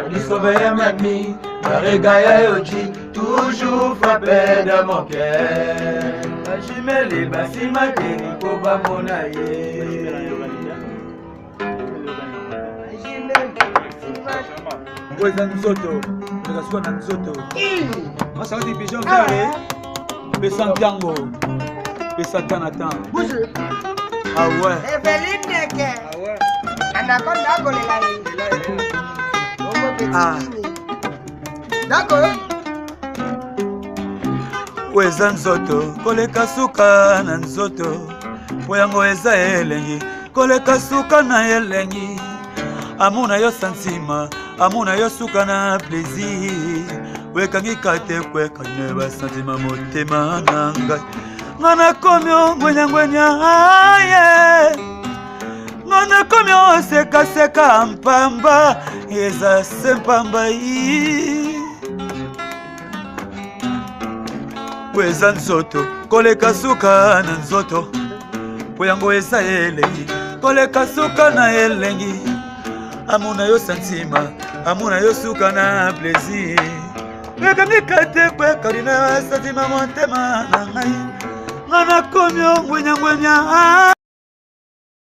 Discover mami, Regaya Yoji, toujours frappé dans mon cœur. Bajimele basima te po bamona ye. Ngo eza nzoto, eza suka na nzoto. Masakati pigeon vert, pesa ntango, pesa temps na temps. Ah ouais. Eveline Neke. Ah ouais. Anaconda akolela ye. Bongo petit Ah. Kini. Dako. Oyo eza nzoto koleka suka na nzoto, po yango eza elengi koleka suka na elengi. Amona yo santima, amona yo suka na plaisir. Wekangi kate kwekane basantima motema na ngai. Nga nakomi ongwenyangwenya aye, nga nakomi osekaseka mpamba, eza se mpamba yi. Po eza nzoto koleka suka na nzoto, po yango eza elengi koleka suka na elengi. Amona yo santima, amona yo suka na plaisir. Ekangi kate kwe karina santima motema na ngai, nga nakomi ongwenyangwenya.